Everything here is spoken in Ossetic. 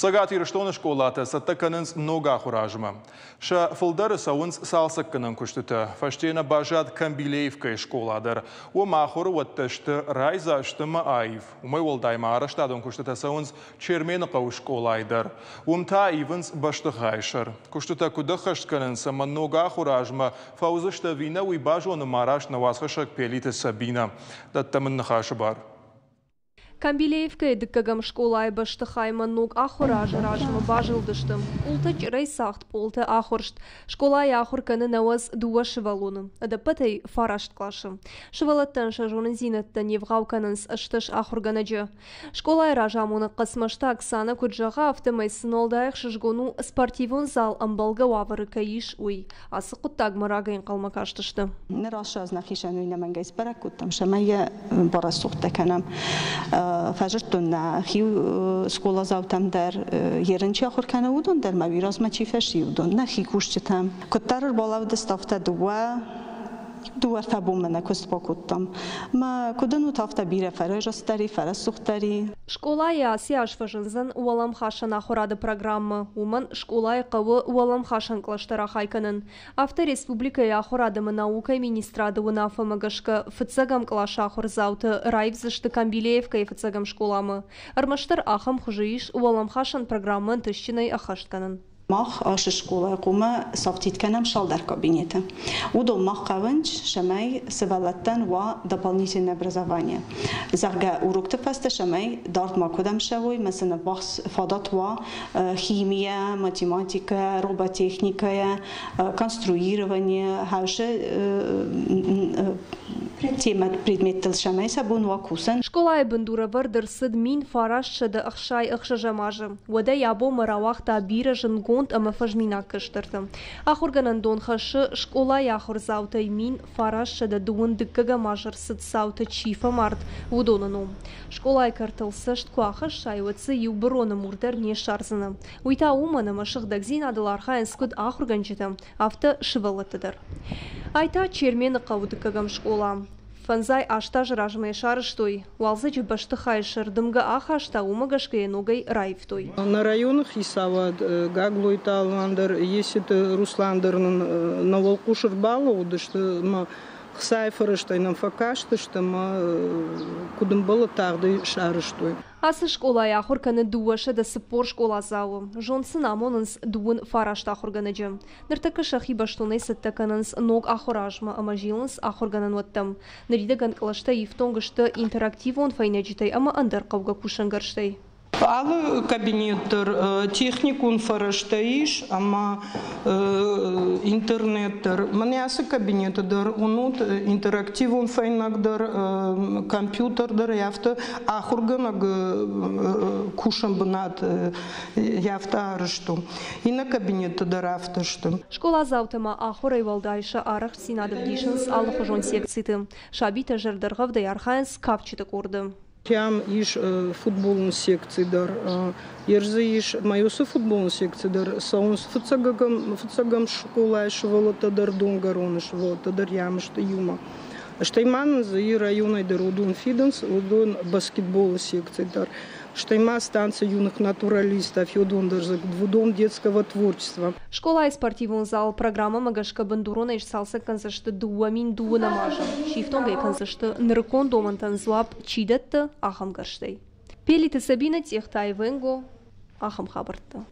Цӕгат Ирыстоны скъолатӕ цӕттӕ кӕнынц ног ахуыры азмӕ. Сӕ фылдӕры цӕуынц цалцӕггӕнӕн куыстытӕ. Фӕсте нӕ баззад Камбилеевкӕйы скъола дӕр. Уым ахуыры уӕттӕ сты райдзаст ӕмӕ аив. Уымӕй уӕлдай ма арӕзтадон куыстытӕ цӕуынц Чермены хъӕуы скъолайы дӕр. Уым та ивынц бӕстыхайы сӕр. Куыстытӕ куыд ӕххӕст кӕнынц ӕмӕ ног ахуыры азмӕ фӕуыдзысты ӕви нӕ, уый базоны ма раст нӕ уацхӕссӕг Пелиты Сабинӕ. Дӕттӕм ын ныхасы бар. Камбилеевкӕйы дыккӕгӕм скъолайы бӕстыхаймӕ ног ахуыры азы размӕ базылдысты. Къултӕ чъырӕй цагъд, пъолтӕ ахуырст. Скъолайы ахуыр кӕны 92 сывӕллоны, ӕдӕппӕтӕй фараст къласы. Сывӕллӕттӕн сӕ зонындзинӕдтӕ не вгъау кӕнынц 18 ахуыргӕнӕджы. Скъолайы разамонӕг Хъӕцмӕзты Оксанӕ куыд зӕгъы, афтӕмӕй сын уӕлдай ӕхсызгон у, спортивон зал ӕмбӕлгӕ уавӕры кӕй ис, уый. Ацы хъуыддагмӕ рагӕй ӕнхъӕлмӕ кастысты. Ныр ацы аз нӕхицӕн уый ӕнӕмӕнгӕй сбӕрӕг кодтам, цӕмӕй йӕ барӕсугъдтӕ кӕнӕм. Фӕзырдтон нӕхи скъоладзаутӕм дӕр, ерын чи ахуыр кӕны, уыдон дӕр ма уый размӕ чи фӕци, уыдон нӕхи кусджытӕм. Куыддӕр ӕрбалӕудысты, афтӕ дыууӕ дыууӕ-ӕртӕ бонмӕ нӕ куыст бакодтам. Мӕ куыд ын уыд, афтӕ бирӕ фӕрӕзӕстдӕр и, фӕрӕсугъддӕр и. Скъолайы ацы аз фӕзындзӕн уӕлӕмхасӕн ахуырады программӕ. Уымӕн скъолайы хъӕуы уӕлӕмхасӕн кълӕстӕ рахай кӕнын. Афтӕ республикӕйы ахуырад ӕмӕ наукӕйы министрады уынаффӕмӕ гӕсгӕ фыццӕгӕм къласы ахуырдзауты раивдзысты Камбилеевкӕйы фыццӕгӕм скъоламӕ. Ӕрмӕстдӕр ахӕм хуызы ис уӕлӕмхасӕн программӕ ӕнтыстджынӕй ӕххӕст кӕнын. Мах ацы скъолайы хъуамӕ сафтид кӕнӕм цалдӕр кабинеты. Уыдон мах хъавынц, цӕмӕй сывӕллӕттӕн уа дополнительное образование. Зӕгъгӕ, урокты фӕстӕ цӕмӕй дард макуыдӕм цӕуой, мӕ сын ӕввахс фадат уа химия, математикӕ, роботехникӕйӕ, конструирование, хӕсы темӕ предметтыл цӕмӕй сӕ бон уа кусын. Скъолайы бындурӕвӕрд ӕрцыд 1966 азы. Уӕдӕй абонмӕ рауагъта бирӕ зындгонд ӕмӕ фӕзминаг кӕстӕрты. Ахуыргӕнӕндон хӕссы скъолайы ахуырдзаутӕй 1922 азы ӕрцыд цаутӕ чи фӕмард, уыдоны ном. Скъолайы кӕртыл цӕст куы ахӕссай, уӕд дзы иу быроны мур дӕр не ссардзынӕ. Уый та уымӕн, ӕмӕ сыгъдӕгдзинадыл архайынц куыд ахуыргӕнджытӕ, афтӕ сывӕллӕттӕ дӕр. Ай та Чермены хъӕуы дыккӕгӕм скъола. Фӕндзай аст азы размӕ сарӕзтой. Уалдзӕджы бӕстыхайы сӕр дымгӕ ахаста, уымӕ гӕсгӕ йӕ ногӕй раивтой. Нӕ районы хицауад Гаглойты Алан дӕр, Еситы Руслан дӕр нын нӕ уӕлхъус ӕрбалӕууыдысты ӕмӕ хцайы фӕрӕзтӕй нӕм фӕкастысты ӕмӕ куыд ӕмбӕлы, тагъдӕй сарӕзтой. Ацы скъолайы ахуыр кӕны 240 скъоладзауы. Зонд сын амонынц 29 ахуыргӕнӕджы. Ныртӕккӕ сӕхи бӕстонӕй цӕттӕ кӕнынц ног ахуыры азмӕ ӕмӕ зилынц ахуыргӕнӕнуӕттӕм. Ныридӕгӕн кълӕстӕ ифтонг сты интерактивон фӕйнӕджытӕй ӕмӕ ӕндӕр хъӕугӕ кусӕнгӕрзтӕй. Алы кабинет дӕр техникон фӕрӕзтӕ ис ӕмӕ интернет дӕр. Мӕнӕ ацы кабинеты дӕр уынут интерактивон фӕйнӕг дӕр, компьютер дӕр, афтӕ ахуыргӕнӕг кусӕн бынат афтӕ арӕзт у. Иннӕ кабинетты дӕр афтӕ сты. Скъоладзаутӕ ма ахуырӕй уӕлдай сӕ арӕхстдзинад ӕвдисынц алыхуызон секциты. Сабитӕ зӕрдӕргъӕвдӕй архайынц кафджыты къорды. Кӕм ис футболон секци дӕр, ерзы ис мӕ футболон секци дӕр цӕуынц фыццӕгӕм скъолайы сывӕллӕттӕ дӕр, донгӕроны сывӕллӕттӕ дӕр ям сты иумӕ. Стӕй ма нын дзы районӕй дӕр уыдон фидынц, уыдон баскетболы секци дӕр. Стӕй ма станция юных натуралистов, уыдон дӕр дом детского творчества. Скъолайы спортивон зал программӕмӕ гӕсгӕ бындуронӕй сцалцӕг кӕндзысты 2012 азы. Сифтонг ӕй кӕндзысты нырыккон домӕнтӕн дзуапп чи дӕтты, ахӕм гӕрзтӕй. Пелиты Сабинӕ, Тъехтайы Венго, ахӕм хабӕрттӕ.